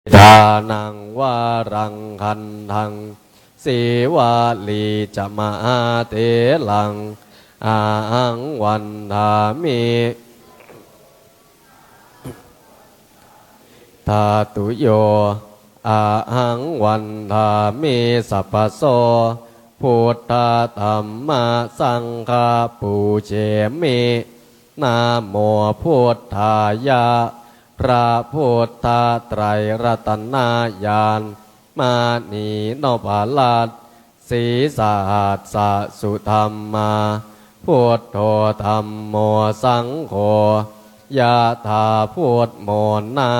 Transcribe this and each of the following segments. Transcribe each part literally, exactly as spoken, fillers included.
Dānaṃ varaṃ khandhaṃ, Sīvalī ca mahātheraṃ, ahaṃ vandāmi. Dhātuyo, ahaṃ vandāmi sabbaso, Buddha Dhamma Saṅgha pūjemi. Namo Buddhāya, พระพุทธไตรรัตนญาณ มณีนพรัตน์ Sīsahassa sudhammā, Buddho Dhammo Saṅgho, yathā buddhamona,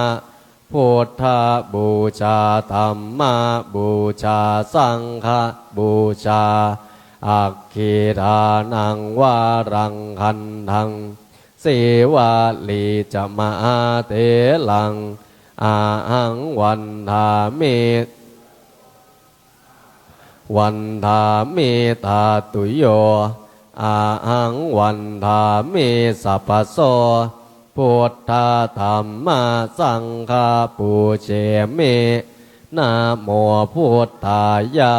Buddhapūjā Dhammapūjā Saṅghapūjā, Aggīdānaṃ varaṃ khandhaṃ, Sīvalī ca mahātheraṃ, ahaṃ vandāmi. Vandāmi dhātuyo, ahaṃ vandāmi sabbaso, Buddha Dhamma Saṅgha pūjemi. Namo Buddhāya,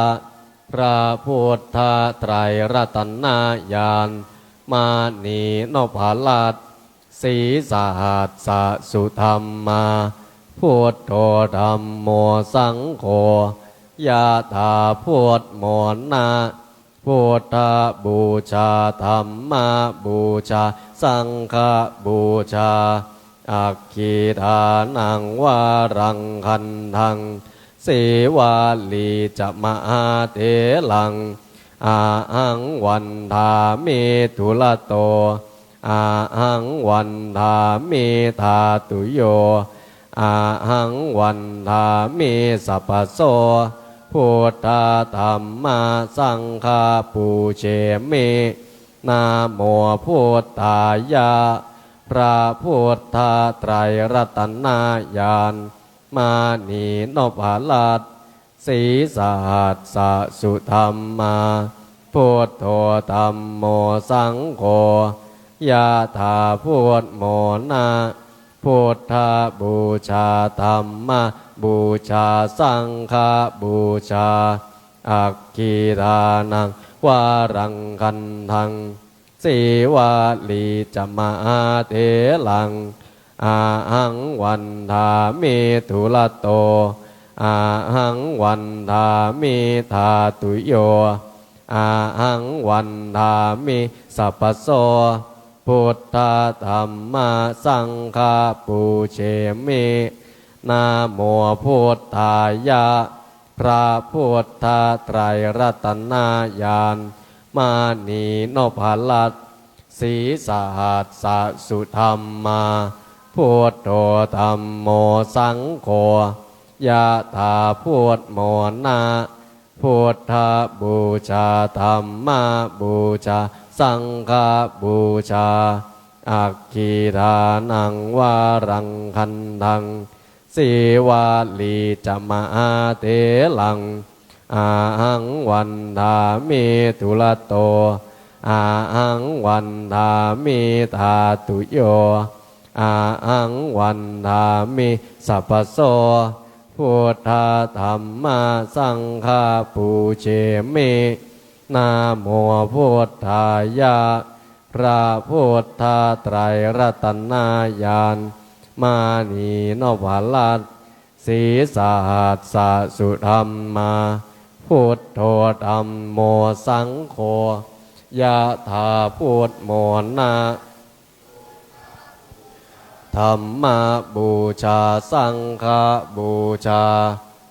พระพุทธไตรรัตนญาณ มณีนพรัตน์ Sīsahassa sudhammā, Buddho Dhammo Saṅgho, yathā buddhamona, Buddhapūjā Dhammapūjā Saṅghapūjā, Aggīdānaṃ varaṃ khandhaṃ, Sīvalī ca mahātheraṃ, ahaṃ vandāmi dūrato, ahaṃ vandāmi dhātuyo, ahaṃ vandāmi sabbaso, Buddha Dhamma Saṅgha pūjemi. Namo Buddhāya, พระพุทธไตรรัตนญาณ มณีนพรัตน์ Sīsahassa sudhammā, Buddho Dhammo Saṅgho, yathā buddhamona, Buddhapūjā Dhammapūjā Saṅghapūjā, Aggīdānaṃ varaṃ khandhaṃ, Sīvalī ca mahātheraṃ, ahaṃ vandāmi dūrato, ahaṃ vandāmi dhātuyo, ahaṃ vandāmi sabbaso, Buddha Dhamma Saṅgha pūjemi. Namo Buddhāya, พระพุทธไตรรัตนญาณ มณีนพรัตน์ Sīsahassa sudhammā, Buddho Dhammo Saṅgho, yathā buddhamona, Buddhapūjā Dhammapūjā Saṅghapūjā, Aggīdānaṃ varaṃ khandhaṃ, Sīvalī ca mahātheraṃ, ahaṃ vandāmi dūrato, ahaṃ vandāmi dhātuyo, ahaṃ vandāmi sabbaso, Buddha Dhamma Saṅgha pūjemi. Namo Buddhāya, พระพุทธไตรรัตนญาณ มณีนพรัตน์ Sīsahassa sudhammā, Buddho Dhammo Saṅgho, yathā buddhamona, Dhammapūjā Saṅghapūjā,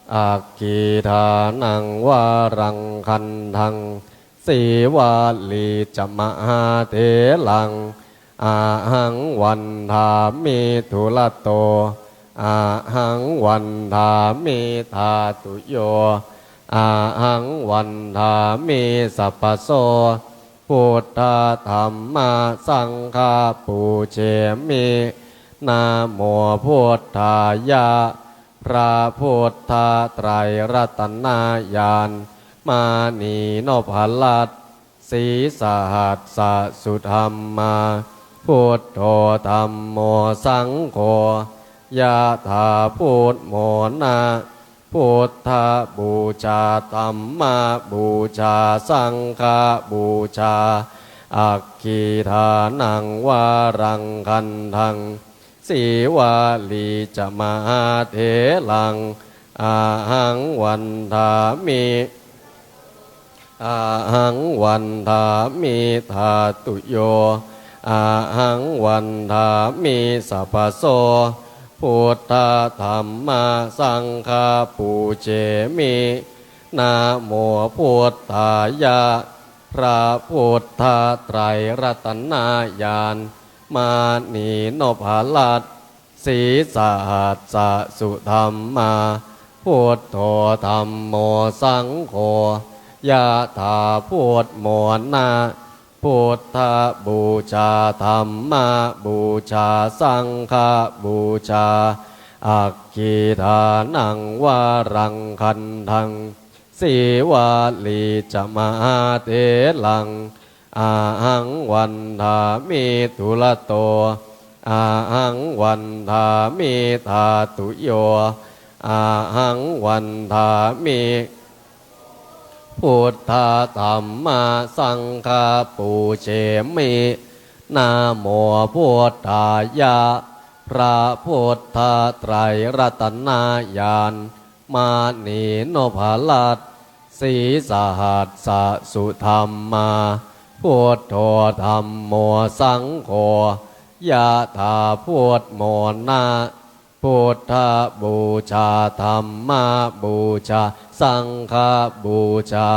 Aggīdānaṃ varaṃ khandhaṃ, Sīvalī ca mahātheraṃ, ahaṃ vandāmi dūrato, ahaṃ vandāmi dhātuyo, ahaṃ vandāmi sabbaso, Buddha Dhamma Saṅgha pūjemi. Namo Buddhāya, พระพุทธไตรรัตนญาณ มณีนพรัตน์ Sīsahassa sudhammā, Buddho Dhammo Saṅgho, yathā. Pudmona, buddhapūjā, dhammapūjā, saṅghapūjā, aggidānaṃ varaṃ gandhaṃ, sīvalī ca mahātheraṃ, ahaṃ vandāmi, ahaṃ vandāmi dhātuyo, ahaṃ vandāmi sabbaso. Buddha dhamma saṅgha pūjemi, namo buddhāya. พระพุทธไตรรัตนญาณ มณีนพรัตน์ sīsahassa sudhammā, buddho dhammo saṅgho, yathā. Pudmona, buddhapūjā, dhammapūjā, saṅghapūjā, aggidānaṃ varaṃ gandhaṃ, sīvalī ca mahātheraṃ, ahaṃ vandāmi dūrato, ahaṃ vandāmi dhātuyo, ahaṃ vandāmi. Buddha dhamma saṅgha pūjemi, namo buddhāya. พระพุทธไตรรัตนญาณ มณีนพรัตน์ sīsahassa sudhammā, buddho dhammo saṅgho, yathā. Pudmona, buddhapūjā, dhammapūjā, saṅghapūjā,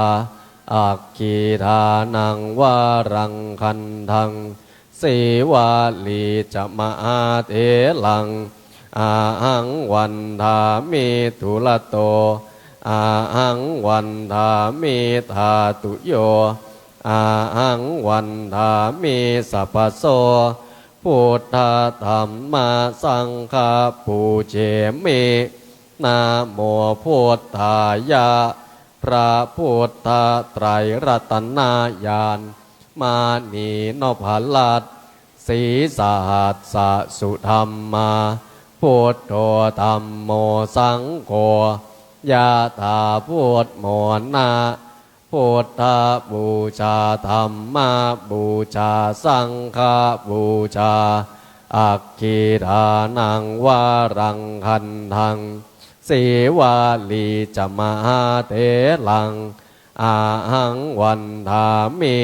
aggidānaṃ varaṃ gandhaṃ, sīvalī ca mahātheraṃ, ahaṃ vandāmi dūrato, ahaṃ vandāmi dhātuyo, ahaṃ vandāmi sabbaso. Buddha dhamma saṅgha pūjemi, namo buddhāya. พระพุทธไตรรัตนญาณ มณีนพรัตน์ sīsahassa sudhammā, buddho dhammo saṅgho, yathā. Pudmona, buddhapūjā, dhammapūjā, saṅghapūjā, aggidānaṃ varaṃ gandhaṃ, sīvalī ca mahātheraṃ, ahaṃ vandāmi,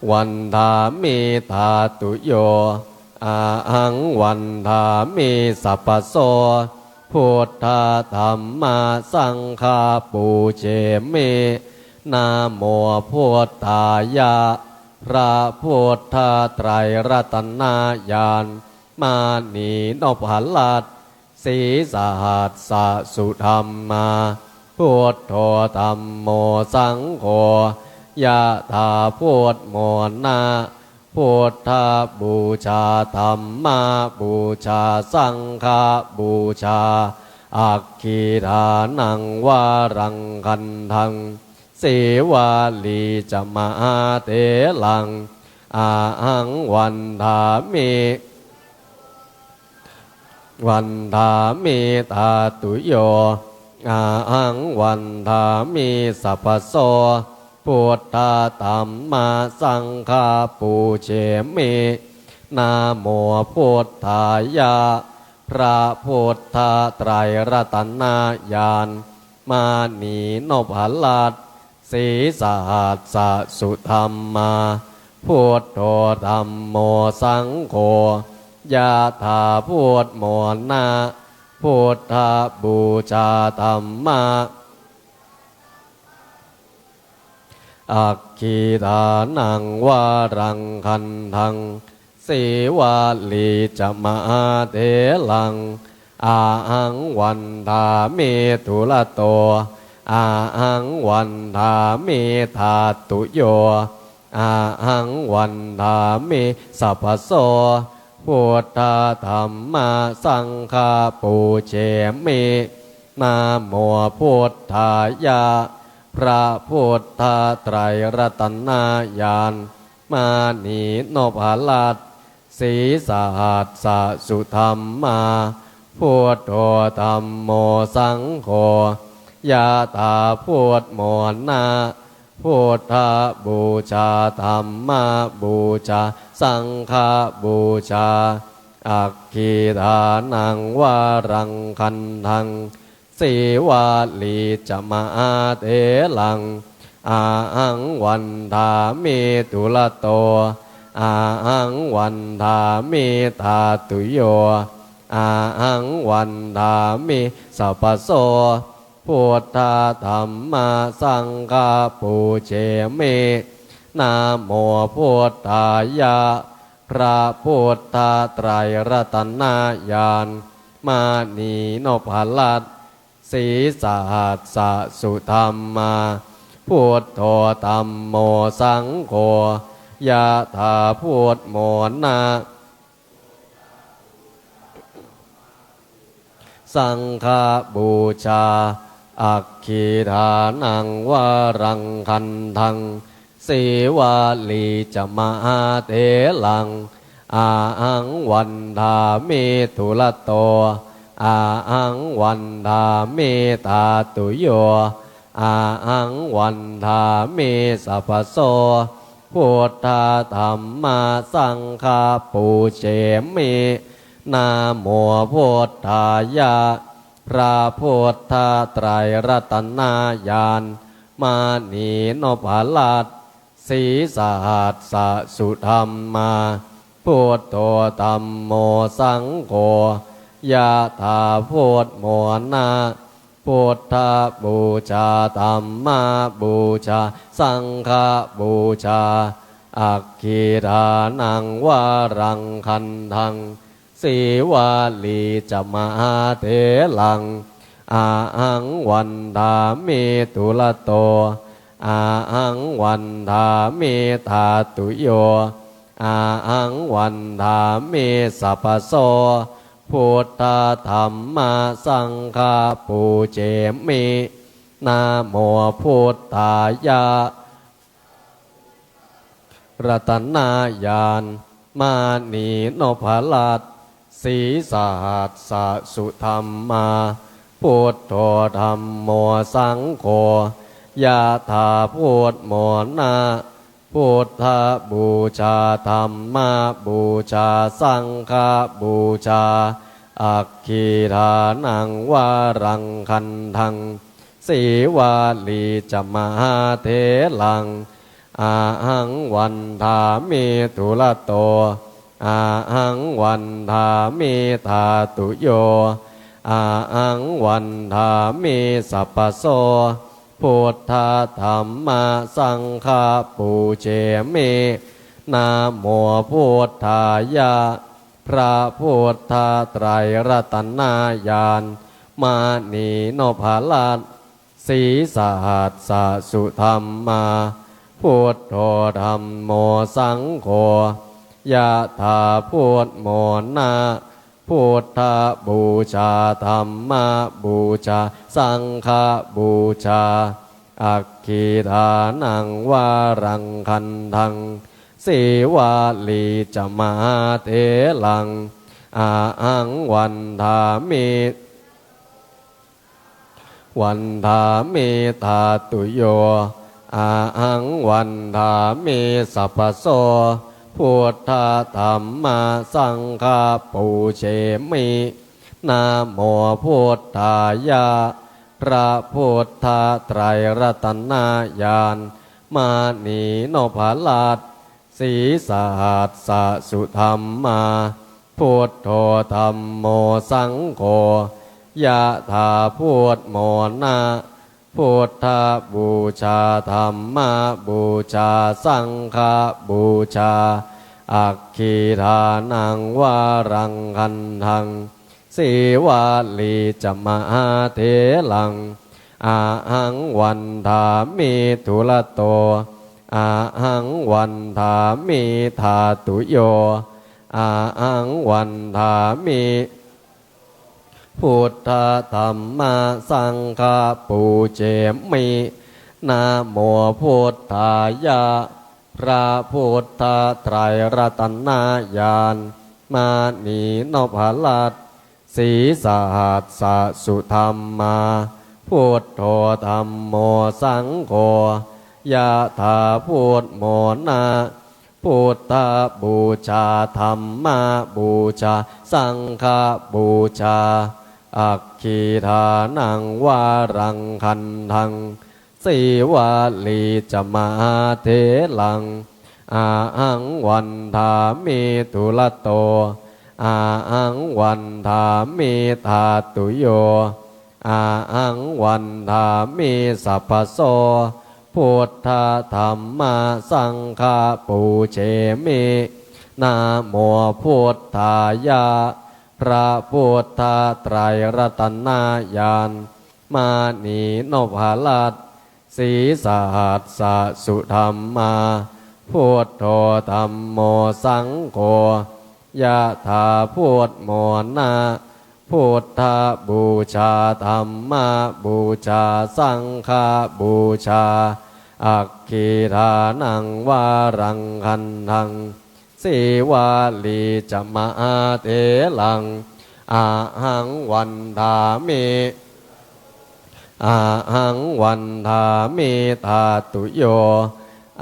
vandāmi dhātuyo, ahaṃ vandāmi sabbaso. Buddha dhamma saṅgha pūjemi, namo buddhāya. พระพุทธไตรรัตนญาณ มณีนพรัตน์ sīsahassa sudhammā, buddho dhammo saṅgho, yathā. Pudmona, buddhapūjā, dhammapūjā, saṅghapūjā, aggidānaṃ varaṃ gandhaṃ, sīvalī ca mahātheraṃ, ahaṃ vandāmi, vandāmi dhātuyo, ahaṃ vandāmi sabbaso. Buddha dhamma saṅgha pūjemi, namo buddhāya. พระพุทธไตรรัตนญาณ มณีนพรัตน์ sīsahassa sudhammā, buddho dhammo saṅgho, yathā. Pudmona, buddhapūjā, dhammā, aggidānaṃ varaṃ gandhaṃ, sīvalī ca mahātheraṃ, ahaṃ vandāmi dūrato, ahaṃ vandāmi dhātuyo, ahaṃ vandāmi sabbaso. Buddha dhamma saṅgha pūjemi, namo buddhāya. พระพุทธไตรรัตนญาณ มณีนพรัตน์ Sīsahassa sudhammā, buddho dhammo saṅgho, yathā buddhamona, buddhapūjā dhammapūjā saṅghapūjā, aggīdānaṃ varaṃ gandhaṃ, sīvalī ca mahātheraṃ, ahaṃ vandāmi dūrato, ahaṃ vandāmi dhātuyo, ahaṃ vandāmi sabbaso, buddha dhamma saṅgha pūjemi. Namo buddhāya, พระพุทธไตรรัตนญาณ มณีนพรัตน์ Sīsahassa sudhammā, buddho dhammo saṅgho, yathā buddhamona, saṅghapūjā, aggīdānaṃ varaṃ gandhaṃ, sīvalī ca mahātheraṃ, ahaṃ vandāmi dūrato, ahaṃ vandāmi dhātuyo, ahaṃ vandāmi sabbaso, buddha dhamma saṅgha pūjemi. Namo buddhāya, พระพุทธไตรรัตนญาณ มณีนพรัตน์ Sīsahassa sudhammā, buddho dhammo saṅgho, yathā buddhamona, buddhapūjā dhammapūjā saṅghapūjā, aggīdānaṃ varaṃ gandhaṃ, sīvalī ca mahātheraṃ, ahaṃ vandāmi dūrato, ahaṃ vandāmi dhātuyo, ahaṃ vandāmi sabbaso, buddha dhamma saṅgha pūjemi. Namo buddhāya, รัตนญาณ มณีนพรัตน์ Sīsahassa sudhammā, buddho dhammo saṅgho, yathā buddhamona, buddhapūjā dhammapūjā saṅghapūjā, aggīdānaṃ varaṃ gandhaṃ, sīvalī ca mahātheraṃ, ahaṃ vandāmi dūrato, ahaṃ vandāmi dhātuyo, ahaṃ vandāmi sabbaso, buddha dhamma saṅgha pūjemi. Namo buddhāya, พระพุทธไตรรัตนญาณ มณีนพรัตน์ Sīsahassa sudhammā, buddho dhammo saṅgho, yathā buddhamona, buddhapūjā dhammapūjā saṅghapūjā, aggīdānaṃ varaṃ gandhaṃ, sīvalī ca mahātheraṃ, ahaṃ vandāmi vandāmi dhātuyo, ahaṃ vandāmi sabbaso, buddha dhamma saṅgha pūjemi. Namo buddhāya, พระพุทธไตรรัตนญาณ มณีนพรัตน์ Sīsahassa sudhammā, buddho dhammo saṅgho, yathā buddhamona, buddhapūjā dhammapūjā saṅghapūjā, aggīdānaṃ varaṃ gandhaṃ, sīvalī ca mahātheraṃ, ahaṃ vandāmi dūrato, ahaṃ vandāmi dhātuyo, ahaṃ vandāmi buddha dhamma saṅgha pūjemi. Namo buddhāya, พ พระพุทธไตรรัตนญาณ มณีนพรัตน์ ศรีสหัสสะสุธรรมา พุทโธธัมโมสังโฆ ยะถาพุทโมนะ พุทธบูชา ธัมมบูชา สังฆบูชา อักขีทานังวารังคันทัง สีวลีจะมหาเถรัง อาหังวันทามิทุระโต อาหังวันทามิทาตุโย อาหังวันทามิสัพพโส พุทธธรรมสังฆปูเชมิ นะโมพุทธายะ พระพุทธไตรรัตนญาณ มณีนพรัตน์ ศรีสหัสสะสุธรรมา พุทโธธัมโมสังโฆ ยะถาพุทโมนะ พุทธบูชา ธัมมบูชา สังฆบูชา อักขีทานังวารังคันทัง สีวลีจะมหาเถรัง อาหังวันทามิ อาหังวันทามิทาตุโย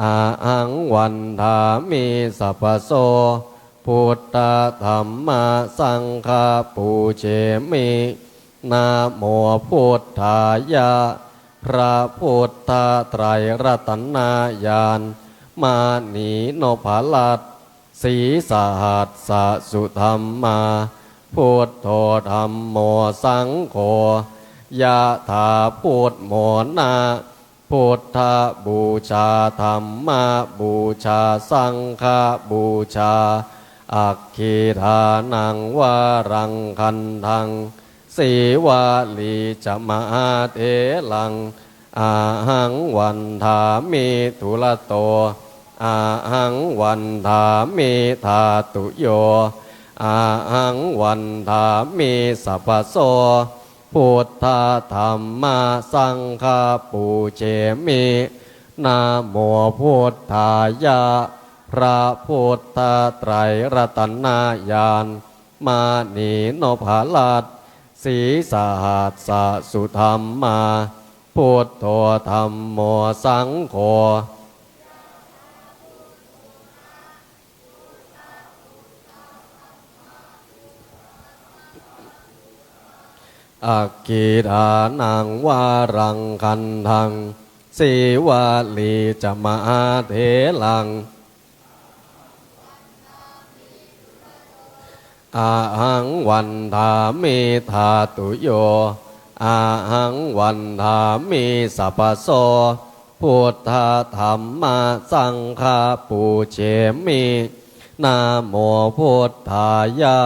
อาหังวันทามิสัพพโส พุทธธัมมสังฆปูเชมิ นะโมพุทธายะ พระพุทธไตรรัตนญาณ มณีนพรัตน์ ศรีสหัสสะสุธรรมา พุทโธธัมโมสังโฆ ยะถาพุทโมนะ พุทธบูชา ธัมมบูชา สังฆบูชา อักขีทานังวารังคันทัง สีวลีจะมหาเถรัง อาหังวันทามิทุระโต อาหังวันทามิทาตุโย อาหังวันทามิสัพพโส พุทธธัมมสังฆปูเชมิ นะโมพุทธายะ พระพุทธไตรรัตนญาณ มณีนพรัตน์ ศรีสหัสสะสุธรรมา พุทโธธัมโมสังโฆ อักขีทานังวารังคันทัง สีวลีจะมหาเถรัง อาหังวันทามิทาตุโย อาหังวันทามิสัพพโส พุทธธัมมสังฆปูเชมิ นะโมพุทธายะ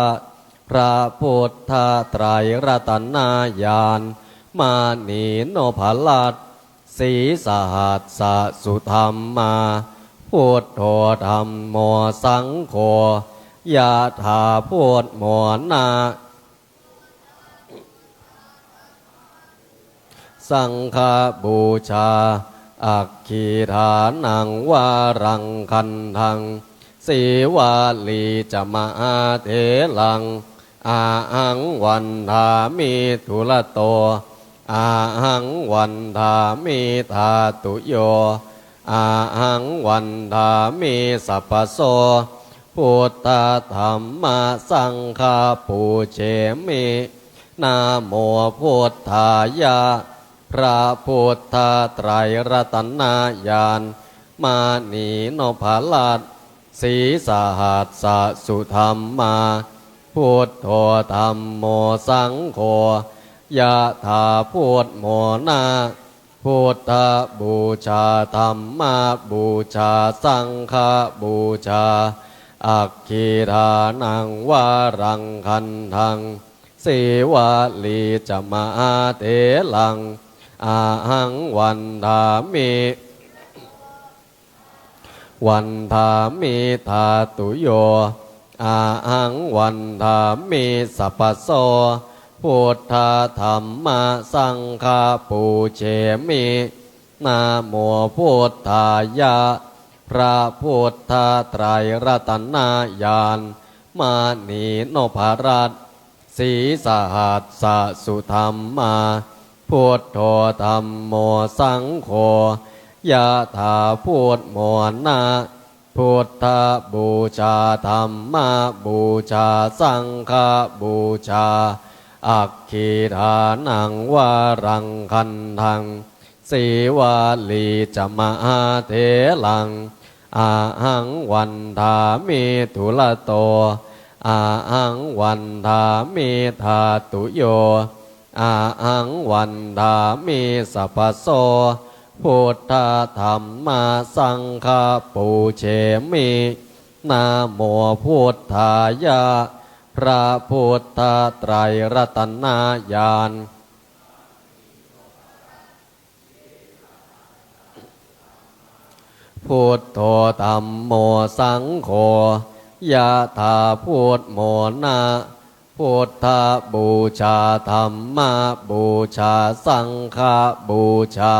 พระพุทธไตรรัตนญาณ มณีนพรัตน์ ศรีสหัสสะสุธรรมา พุทโธธัมโมสังโฆ ยะถาพุทโมนะ สังฆบูชา อักขีทานังวารังคันทัง สีวลีจะมหาเถรัง อาหังวันทามิทุระโต อาหังวันทามิทาตุโย อาหังวันทามิสัพพโส พุทธธัมมสังฆปูเชมิ นะโมพุทธายะ พระพุทธไตรรัตนญาณ มณีนพรัตน์ ศรีสหัสสะสุธรรมา พุทโธธัมโมสังโฆ ยะถาพุทโมนะ พุทธบูชา ธัมมบูชา สังฆบูชา อักขีทานังวารังคันทัง สีวลีจะมหาเถรัง อาหังวันทามิ วันทามิทาตุโย อาหังวันทามิสัพพโส พุทธธัมมสังฆปูเชมิ นะโมพุทธายะ พระพุทธไตรรัตนญาณ มณีนพรัตน์ ศรีสหัสสะสุธรรมา พุทโธธัมโมสังโฆ ยะถาพุทโมนะ พุทธบูชา ธัมมบูชา สังฆบูชา อักขีทานังวารังคันทัง สีวาลีจะมหาเถรัง อาหังวันทามิทุลโต อาหังวันทามิธาตุโย อาหังวันทามิสัพพโส พุทธธัมมสังฆปูเชมิ นะโมพุทธายะ พระพุทธไตรรัตนญาณ พุทโธธัมโมสังโฆ ยะถาพุทโมนะ พุทธบูชา ธัมมบูชา สังฆบูชา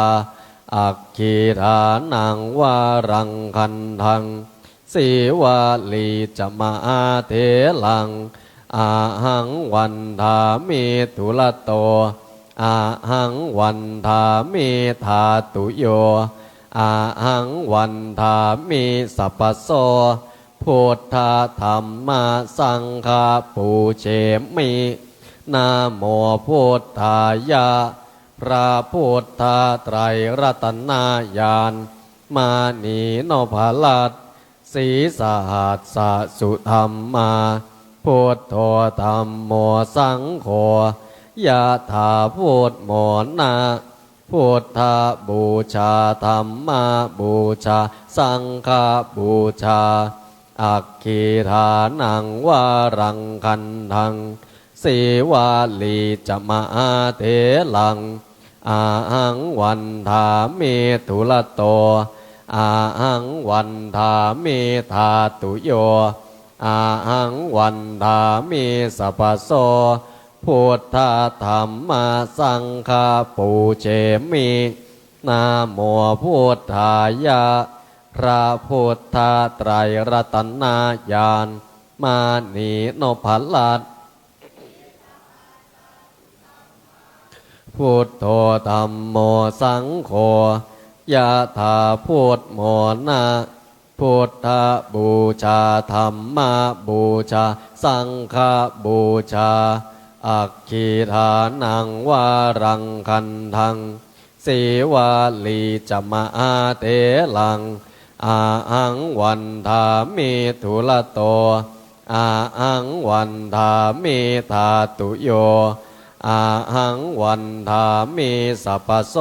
อักขีทานังวารังคันทัง สีวาลีจะมหาเถรัง อาหังวันทามิทุลโต อาหังวันทามิธาตุโย อาหังวันทามิสัพพโส พุทธธัมมสังฆปูเชมิ นะโมพุทธายะ พระพุทธไตรรัตนญาณ มณีนพรัตน์ ศรีสหัสสะสุธรรมา พุทโธธัมโมสังโฆ ยะถาพุทโมนะ พุทธบูชา ธัมมบูชา สังฆบูชา อักขีทานังวารังคันทัง สีวาลีจะมหาเถรัง อาหังวันทามิทุลโต อาหังวันทามิธาตุโย อาหังวันทามิสัพพโส พุทธธัมมสังฆปูเชมิ นะโมพุทธายะ พระพุทธไตรรัตนญาณ มณีนพรัตน์ พุทโธธัมโมสังโฆ ยะถาพุทโมนะ พุทธบูชา ธัมมบูชา สังฆบูชา อักขีทานังวารังคันทัง สีวาลีจะมหาเถรัง อาหังวันทามิทุลโต อาหังวันทามิธาตุโย อาหังวันทามิสัพพโส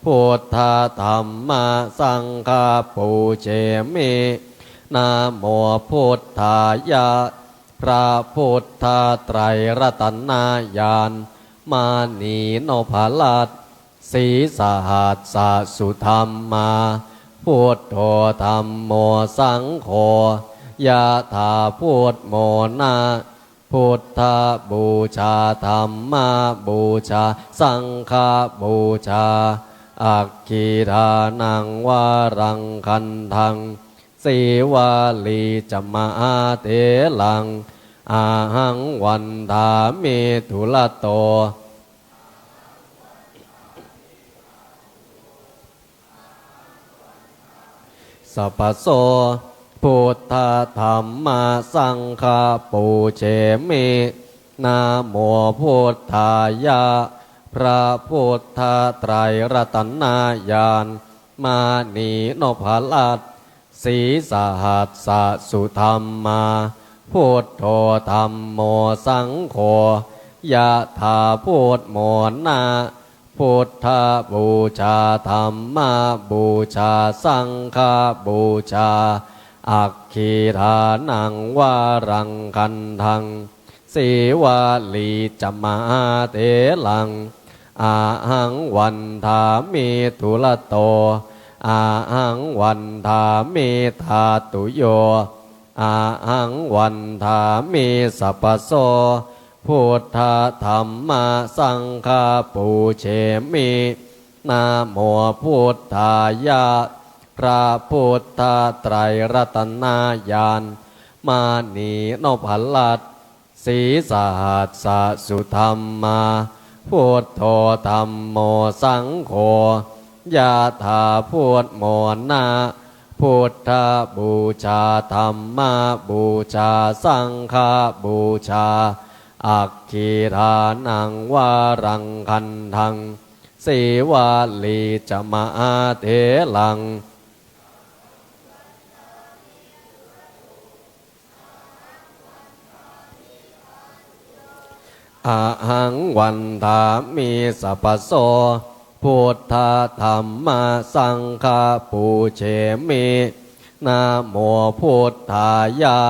พุทธธัมมสังฆปูเชมิ นะโมพุทธายะ พระพุทธไตรรัตนญาณ มณีนพรัตน์ ศรีสหัสสะสุธรรมา พุทโธธัมโมสังโฆ ยะถาพุทโมนะ พุทธบูชา ธัมมบูชา สังฆบูชา อักขีทานังวารังคันทัง สีวาลีจะมหาเถรัง อาหังวันทามิทุลโต สัพพโส พุทธธัมมสังฆปูเชมิ นะโมพุทธายะ พระพุทธไตรรัตนญาณ มณีนพรัตน์ ศรีสหัสสะสุธัมมา พุทโธธัมโมสังโฆ ยะถาพุทโมนะ พุทธบูชา ธัมมบูชา สังฆบูชา อักขีทานังวารังคันทัง สีวาลีจะมหาเถรัง อาหังวันทามิทุลโต อาหังวันทามิธาตุโย อาหังวันทามิสัพพโส พุทธธัมมสังฆปูเชมิ นะโมพุทธายะ พระพุทธไตรรัตนญาณ มณีนพรัตน์ ศรีสหัสสะสุธัมมา พุทโธ ธัมโม สังโฆ ยะถา พุทโมนะ พุทธบูชา ธัมมบูชา สังฆบูชา อักขีทานัง วารัง คันธัง สีวลี จะ มหาเถรัง อะหัง วันทามิ สัพพโส พุทธ ธัมม สังฆ ปูเชมิ นะโม พุทธายะ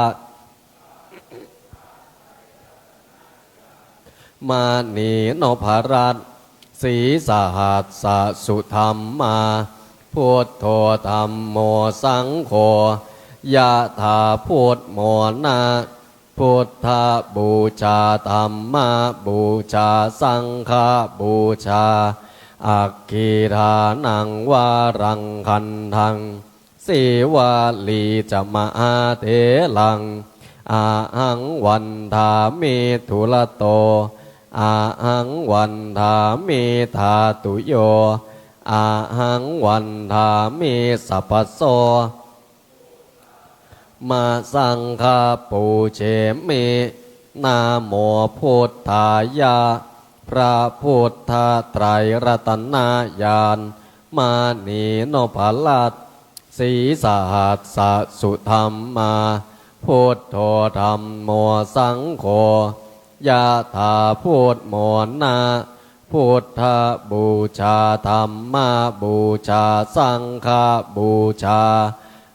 มณีนพรัตน์ ศรีสหัสสะสุธัมมา พุทโธ ธัมโม สังโฆ ยะถา พุทโมนะ พุทธบูชา ธัมมบูชา สังฆบูชา อักขีทานัง วารัง คันธัง สีวลี จะ มหาเถรัง อะหัง วันทามิ ทุระโต อะหัง วันทามิ ธาตุโย อะหัง วันทามิ สัพพโส มะ สังฆ ปูเชมิ นะโม พุทธายะ พระพุทธไตรรัตนญาณ มณีนพรัตน์ ศรีสหัสสะสุธัมมา พุทโธ ธัมโม สังโฆ ยะถา พุทโมนะ พุทธบูชา ธัมมบูชา สังฆบูชา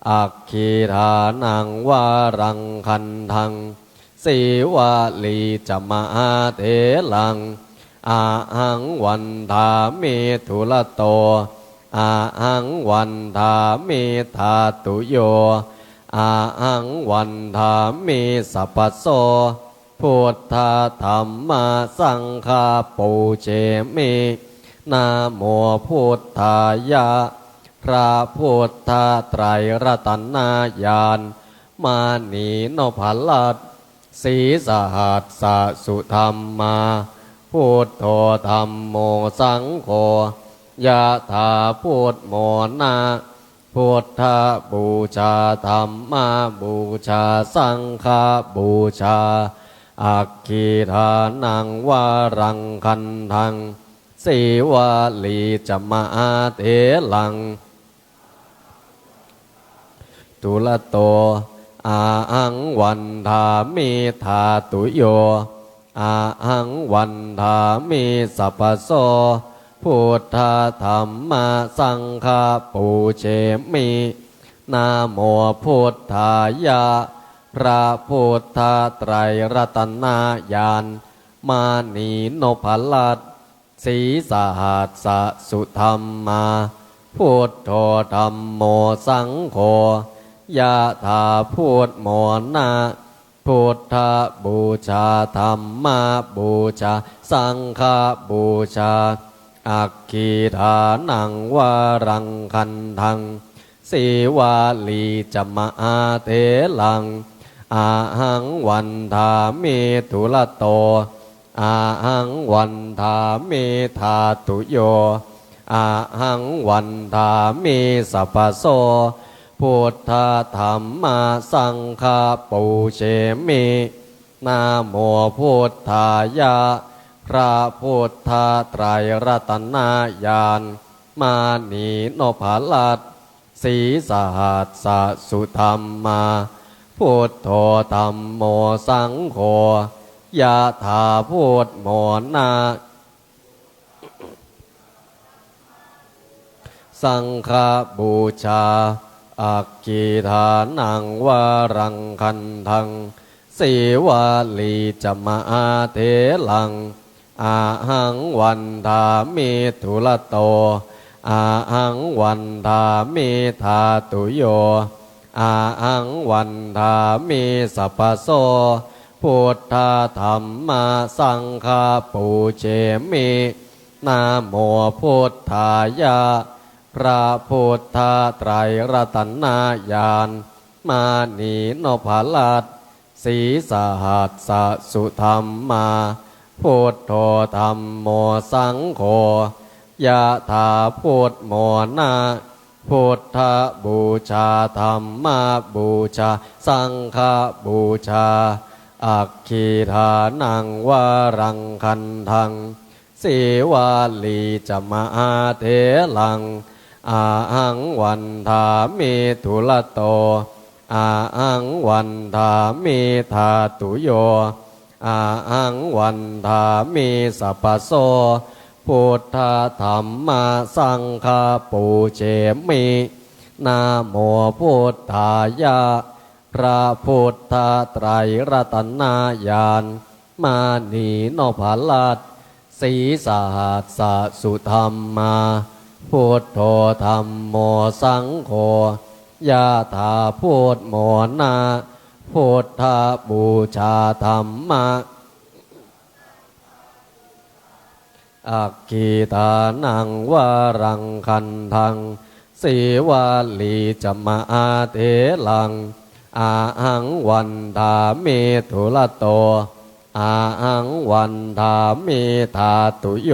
อักขีทานัง วารัง คันธัง สีวลี จะ มหาเถรัง อะหัง วันทามิ ทุระโต อะหัง วันทามิ ธาตุโย อะหัง วันทามิ สัพพโส พุทธ ธัมม สังฆ ปูเชมิ นะโม พุทธายะ พระพุทธไตรรัตนญาณ มณีนพรัตน์ ศรีสหัสสะสุธัมมา พุทโธ ธัมโม สังโฆ ยะถา พุทโมนะ พุทธบูชา ธัมมบูชา สังฆบูชา อักขีทานัง วารัง คันธัง สีวลี จะ มหาเถรัง ทุระโต อะหัง วันทามิ ธาตุโย อะหัง วันทามิ สัพพโส พุทธ ธัมม สังฆ ปูเชมิ นะโม พุทธายะ พระพุทธไตรรัตนญาณ มณีนพรัตน์ ศรีสหัสสะสุธัมมา พุทโธ ธัมโม สังโฆ ยะถา พุทโมนะ พุทธบูชา ธัมมบูชา สังฆบูชา อักขีทานัง วารัง คันธัง สีวลี จะ มหาเถรัง อะหัง วันทามิ ทุระโต อะหัง วันทามิ ธาตุโย อะหัง วันทามิ สัพพโส พุทธ ธัมม สังฆ ปูเชมิ นะโม พุทธายะ พระพุทธไตรรัตนญาณ มณีนพรัตน์ ศรีสหัสสะสุธัมมา พุทโธ ธัมโม สังโฆ ยะถา พุทโมนะ สังฆบูชา อักขีทานัง วารัง คันธัง สีวลี จะ มหาเถรัง อะหัง วันทามิ ทุระโต อะหัง วันทามิ ธาตุโย อะหัง วันทามิ สัพพโส พุทธ ธัมม สังฆ ปูเชมิ นะโม พุทธายะ พระพุทธไตรรัตนญาณ มณีนพรัตน์ ศรีสหัสสะสุธรรมา พุทโธธัมโมสังโฆ ยะถาพุทโมนะ พุทธบูชา ธัมมบูชา สังฆบูชา อักขีทานังวรังคันทัง สีวลีจะมหาเถรัง อาหังวันทามิทุลโต อาหังวันทามิธาตุโย อาหังวันทามิสัพพโส พุทธธัมมสังฆปูเชมิ นะโมพุทธายะ พระพุทธไตรรัตนญาณ มณีนพรัตน์ ศรีสหัสสะสุธรรมา พุทโธธัมโมสังโฆ ยะถาพุทโมนะ พุทธบูชา ธัมม อักขีทานังวรังคันทัง สีวลีจะมหาเถรัง อาหังวันทามิทุลโต อาหังวันทามิธาตุโย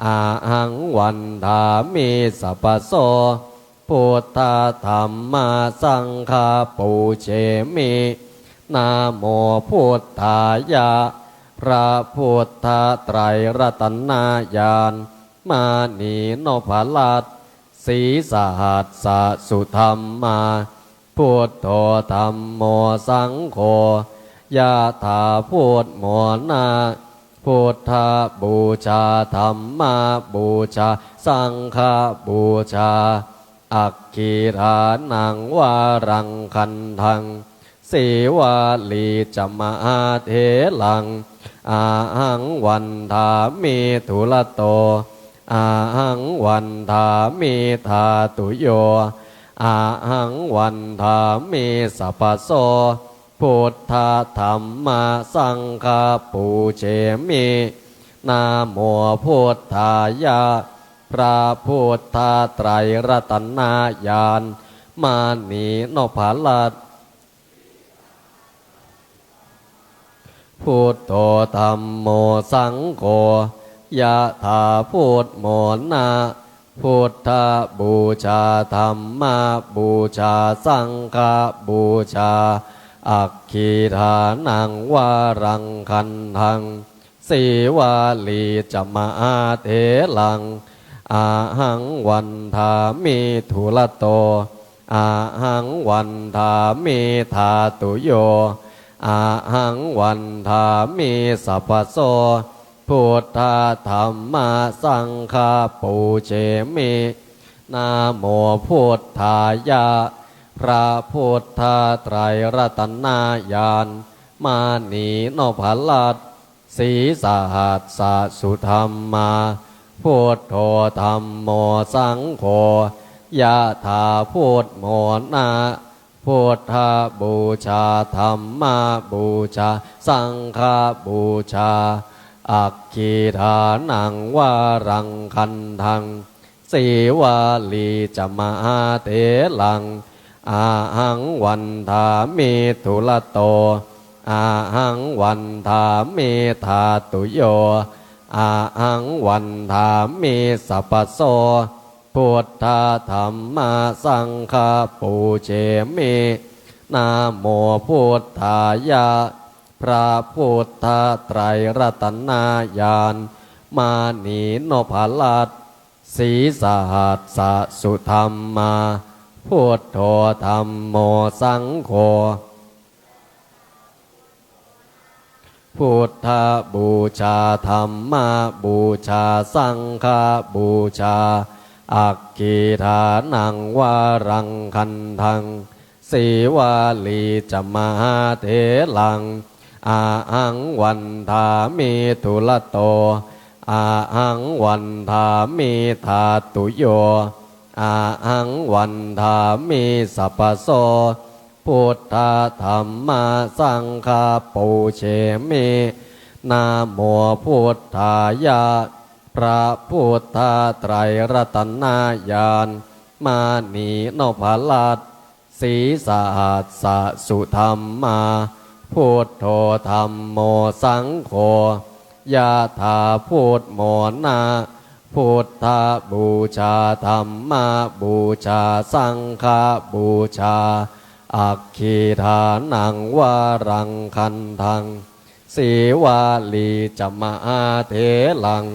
อาหังวันทามิสัพพโส พุทธธัมมสังฆปูเชมิ นะโมพุทธายะ พระพุทธไตรรัตนญาณ มณีนพรัตน์ ศรีสหัสสะสุธรรมา พุทโธธัมโมสังโฆ ยะถาพุทโมนะ พุทธบูชา ธัมมบูชา สังฆบูชา อักขีทานังวรังคันทัง สีวลีจะมหาเถรัง อาหังวันทามิทุลโต อาหังวันทามิธาตุโย อาหังวันทามิสัพพโส พุทธธัมมสังฆปูเชมิ นะโมพุทธายะ พระพุทธไตรรัตนญาณ มณีนพรัตน์ พุทโธธัมโมสังโฆ ยะถาพุทโมนะ พุทธบูชา ธัมมบูชา สังฆบูชา อักขีทานังวรังคันทัง สีวลีจะมหาเถรัง อาหังวันทามิทุลโต อาหังวันทามิธาตุโย อาหังวันทามิสัพพโส พุทธธัมมสังฆปูเชมิ นะโมพุทธายะ พระพุทธไตรรัตนญาณ มณีนพรัตน์ ศรีสหัสสะสุธัมมา พุทโธธัมโมสังโฆ ยะถาพุทโมนะ พุทธบูชา ธัมมบูชา สังฆบูชา อักขีทานังวรังคันทัง สีวลีจะมหาเถรัง อาหังวันทามิทุลโต อาหังวันทามิธาตุโย อาหังวันทามิสัพพโส พุทธธัมมสังฆปูเชมิ นะโมพุทธายะ พระพุทธไตรรัตนญาณ มณีนพรัตน์ ศรีสหัสสะสุธัมมา พุทโธธัมโมสังโฆ พุทธบูชา ธัมมบูชา สังฆบูชา อักขีทานังวรังคันทัง สีวลีจะมหาเถรัง อาหังวันทามิทุลโต อาหังวันทามิธาตุโย อาหังวันทามิสัพพโส พุทธธัมมสังฆปูเชมิ นะโมพุทธายะ พ พระพุทธไตรรัตนญาณ มณีนพรัตน์ Sīsahassa sudhammā, buddho dhammo saṅgho, yathā buddhamona, buddhapūjā dhammapūjā saṅghapūjā, aggīdānaṃ varaṃ gandhaṃ, Sīvalī ca mahātheraṃ,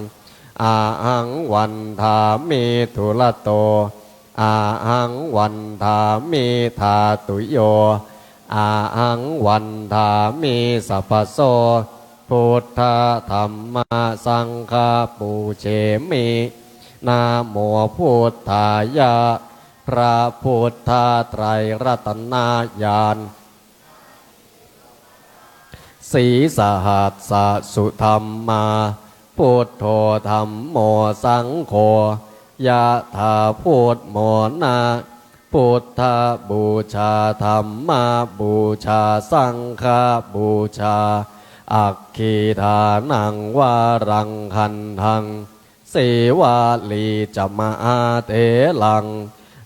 ahaṃ vandāmi dūrato, ahaṃ vandāmi dhātuyo, ahaṃ vandāmi sabbaso, buddha dhamma saṅgha pūjemi, namo buddhāya. พระพุทธไตรรัตนญาณ Sīsahassa sudhammā, buddho dhammo saṅgho, yathā buddhamona, buddhapūjā dhammapūjā saṅghapūjā, aggīdānaṃ varaṃ gandhaṃ, Sīvalī ca mahātheraṃ,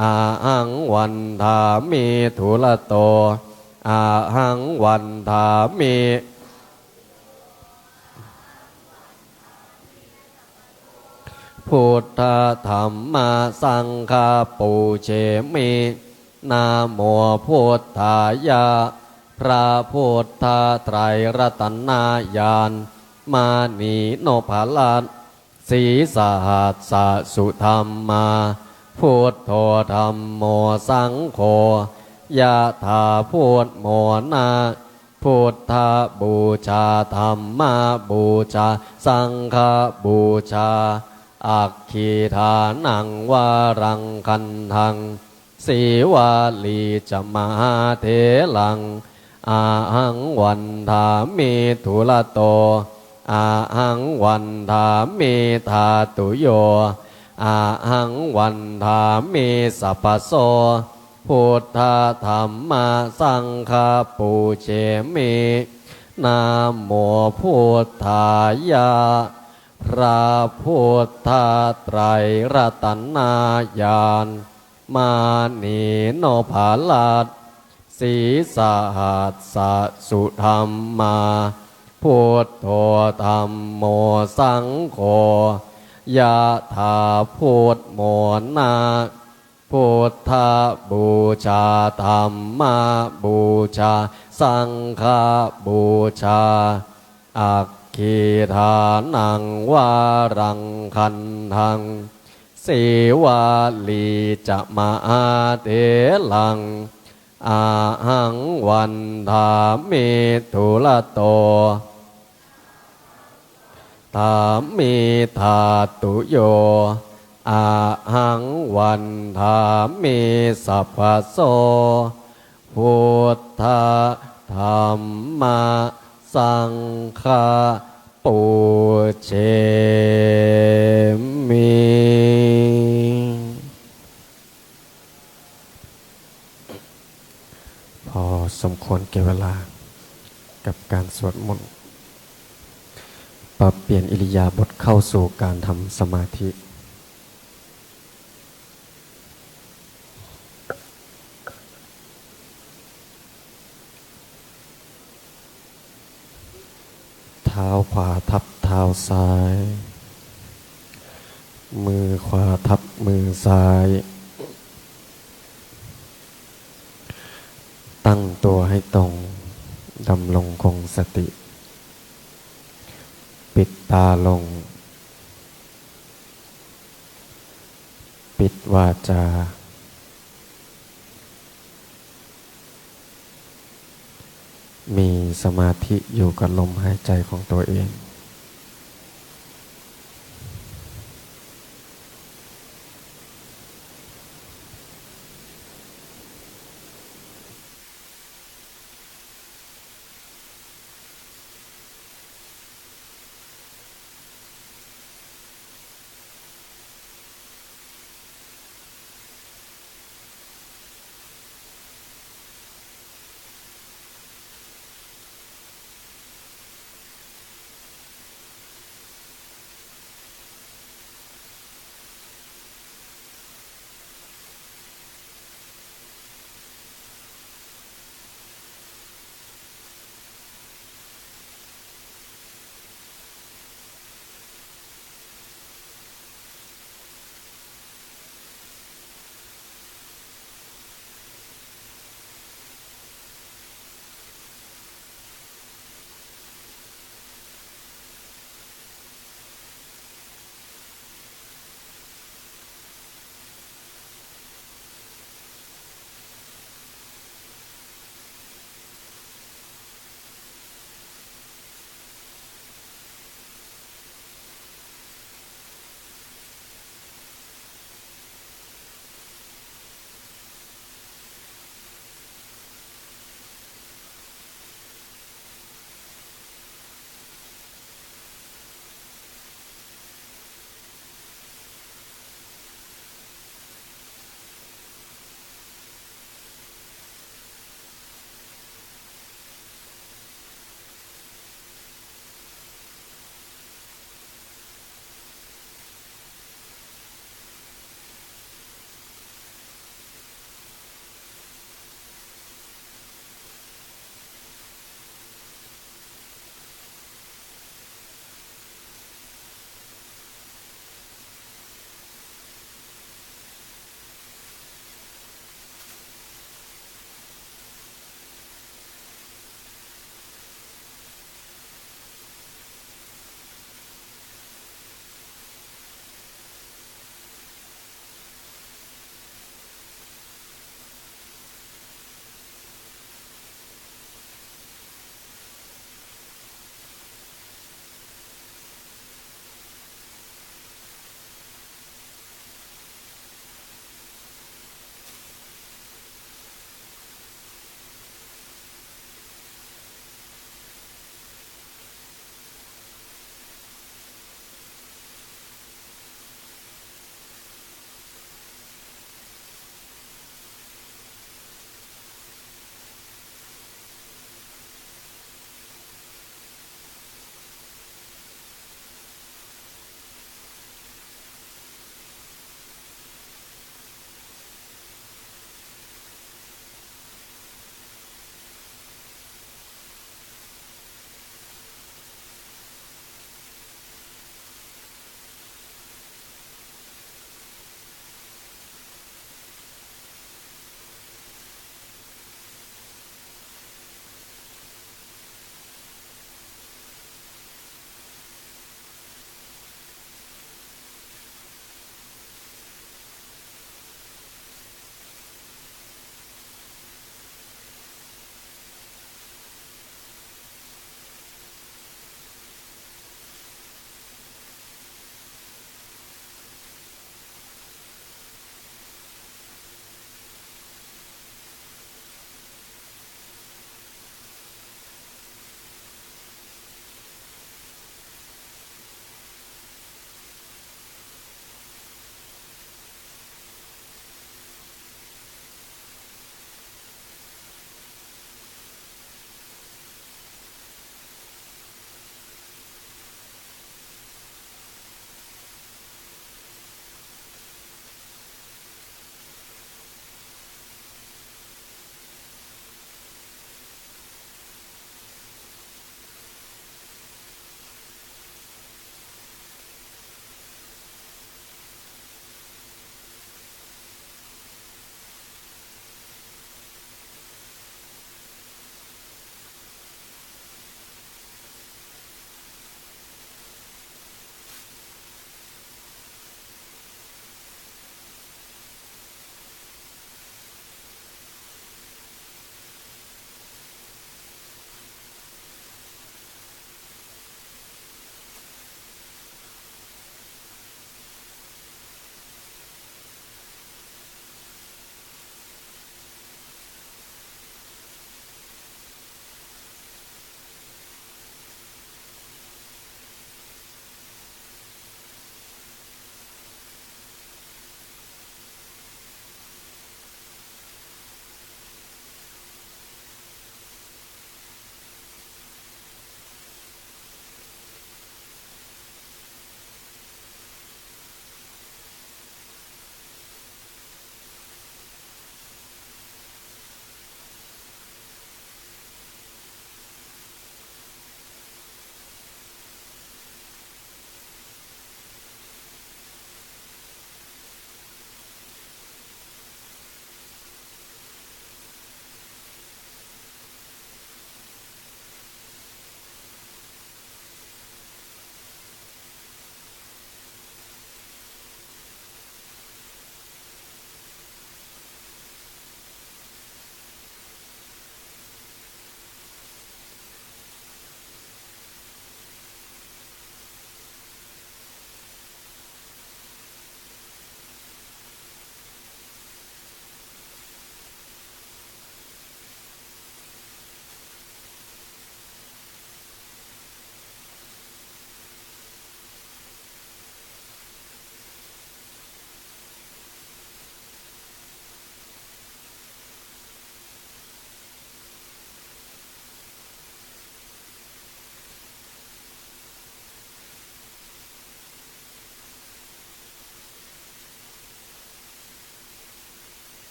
ahaṃ vandāmi dūrato, ahaṃ vandāmi buddha dhamma saṅgha pūjemi, namo buddhāya. พระพุทธไตรรัตนญาณ มณีนพรัตน์ Sīsahassa sudhammā, buddho dhammo saṅgho, yathā buddhamona, buddhapūjā dhammapūjā saṅghapūjā, aggīdānaṃ varaṃ gandhaṃ, Sīvalī ca mahātheraṃ, ahaṃ vandāmi dūrato, ahaṃ vandāmi dhātuyo, ahaṃ vandāmi sabbaso, buddha dhamma saṅgha pūjemi, namo buddhāya. พระพุทธไตรรัตนญาณ มณีนพรัตน์ Sīsahassa sudhammā, buddho dhammo saṅgho, yathā buddhamona, buddhapūjā dhammapūjā saṅghapūjā, aggīdānaṃ varaṃ gandhaṃ, Sīvalī ca mahātheraṃ, ahaṃ vandāmi dūrato, dāmi dhātuyo, ahaṃ vandāmi sabbaso, buddha dhamma saṅgha pūjemi. พอสมควรแก่เวลากับการสวดมนต์ ปรับเปลี่ยนอิริยาบถเข้าสู่การทำสมาธิ เท้าขวาทับเท้าซ้าย มือขวาทับมือซ้าย ตั้งตัวให้ตรง ดำรงคงสติ ปิดตาลง ปิดวาจา มีสมาธิอยู่กับลมหายใจของตัวเอง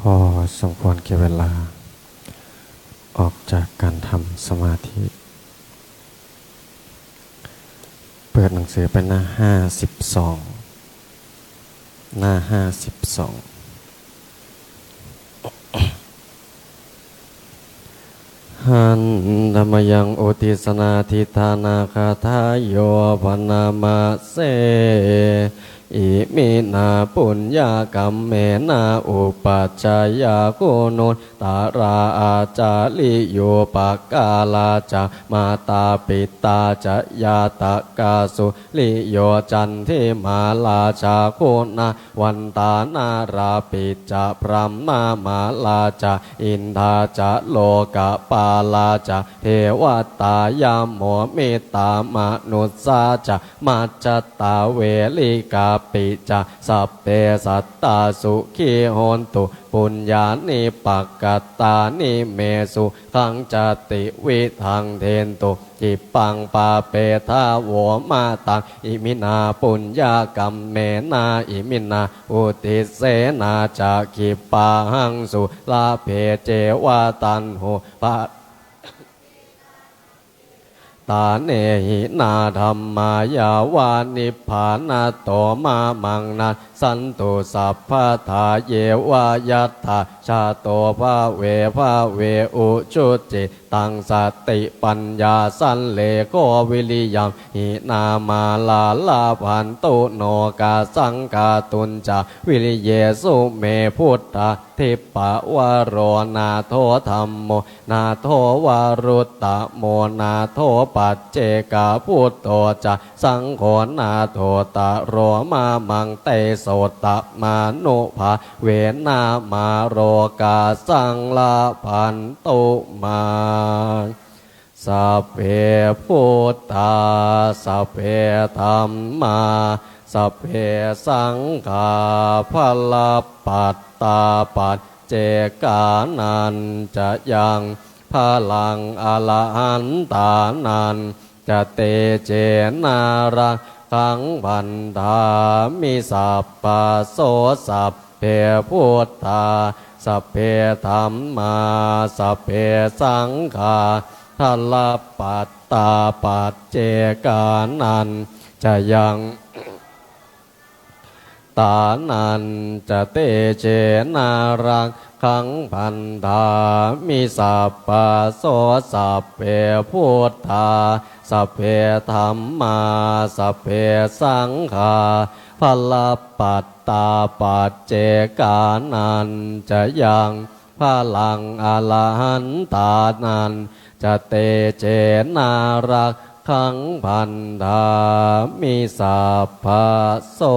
พอสมควรแก่เวลา ออกจากการทำสมาธิ เปิดหนังสือไปหน้าห้าสิบสอง หน้าห้าสิบสอง Handa mayaṃ uddissanādhiṭṭhānagāthāyo bhaṇāma se. Iminā puññakammena upajjhāyā guṇuttarā ācariyūpakārā ca mātā pitā ca ñātakā suriyo candimā rājā guṇavantā narāpi ca brahmamārā ca indā ca lokapālā ca devatā yamo mittā manussā ca majjhattā verikāpi ca sabbe sattā sukhī hontu puññāni pakatāni me sukhañca tividhaṃ dentu khippaṃ pāpetha vo mataṃ. Iminā puññakammena iminā uddissena ca khippāhaṃ sulabhe ceva taṇhu pa ṭhāne hīnā dhammā yāva nibbānato mamaṃ nassantu sabbadā yeva yattha jāto bhave bhave ujucittaṃ satipaññā sallekho viriyamhinā mārā labhantu nokāsaṃ kātuñca viriyesu me. Buddhādhipavaro nātho dhammo nātho varuttamo nātho paccekabuddho ca saṅgho nāthottaro mamaṃ tesottamānubhāvena mārokāsaṃ labhantu mā. Sabbe buddhā sabbe dhammā sabbe saṅghā balappattā paccekānañca yaṃ balaṃ arahantānañca tejena rakkhaṃ bandhāmi sabbaso. Sabbe buddhā sabbe dhammā sabbe saṅghā balappattā paccekānañca yaṃ tānañca tejena rakkhaṃ bandhāmi sabbaso. Sabbe buddhā sabbe dhammā sabbe saṅghā balappattā paccekānañca yaṃ balaṃ arahantānañca tejena rakkhaṃ bandhāmi sabbaso.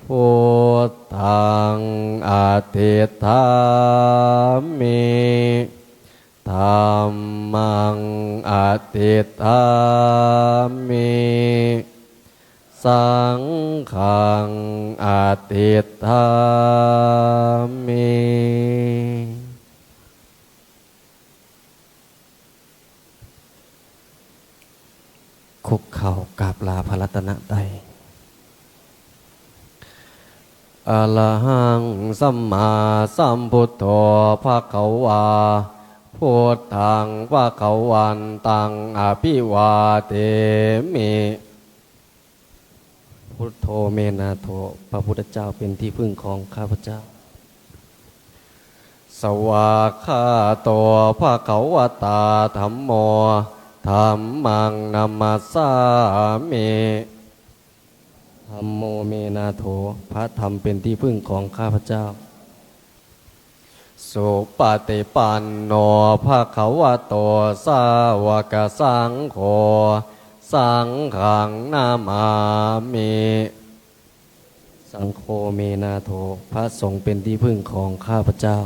Buddhaṃ adhiṭṭhāmi. Dhammaṃ adhiṭṭhāmi. Saṅghaṃ adhiṭṭhāmi. คุกเข่ากราบลาพระรัตนตรัย Arahaṃ sammāsambuddho bhagavā. Buddhaṃ bhagavantaṃ abhivādemi. Buddho me nātho, พระพุทธเจ้าเป็นที่พึ่งของข้าพเจ้า Svākkhāto bhagavatā dhammo, dhammaṃ namassāmi. Dhammo me nātho, พระธรรมเป็นที่พึ่งของข้าพเจ้า Supaṭipanno bhagavato sāvakasaṅgho, saṅghaṃ namāmi. Saṅgho me nātho, พระสงฆ์เป็นที่พึ่งของข้าพเจ้า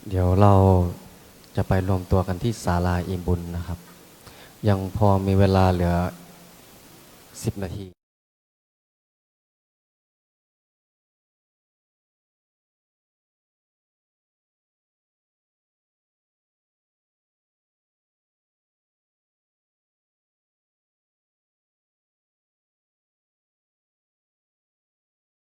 เดี๋ยวเราจะไปรวมตัวกันที่ศาลาอิ่มบุญนะครับ ยังพอมีเวลาเหลือสิบนาที